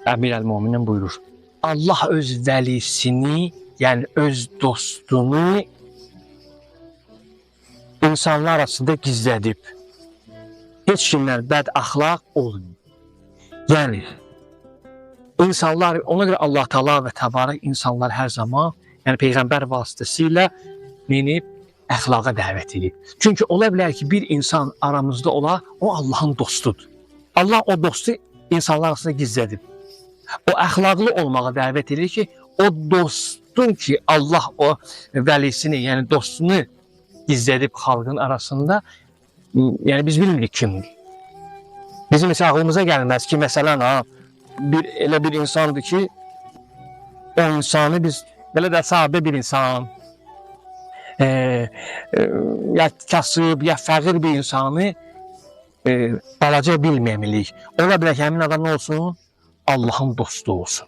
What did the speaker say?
Əmir əl-Müminin buyurur. Allah öz vəlisini, yəni öz dostunu insanlar arasında gizlədib. Heç kimdən bəd əxlaq olmuyor. Yəni insanlar, ona görə Allah Taala və Təbarək insanlar hər zaman, yəni peyğəmbər vasitəsilə neyini əxlaqa dəvət edir. Çünki ola bilər ki, bir insan aramızda ola, o Allahın dostudur. Allah o dostu insanlar arasında gizlədib. O əxlaqlı olmağa dəvət edir ki, o dostun ki, Allah o vəlisini, yəni dostunu gizlədib xalqın arasında, yəni biz bilmirik kimdir. Bizim heç ağlımıza gəlməz ki, məsələn, ha, bir elə bir insandır ki, o insanı biz belə də sadə bir insan, ya kasıb, ya fəqir bir insanı balaca bilməməliyik. Ola bilər ki, həmin adam nə olsun? Allahın dostu olsun.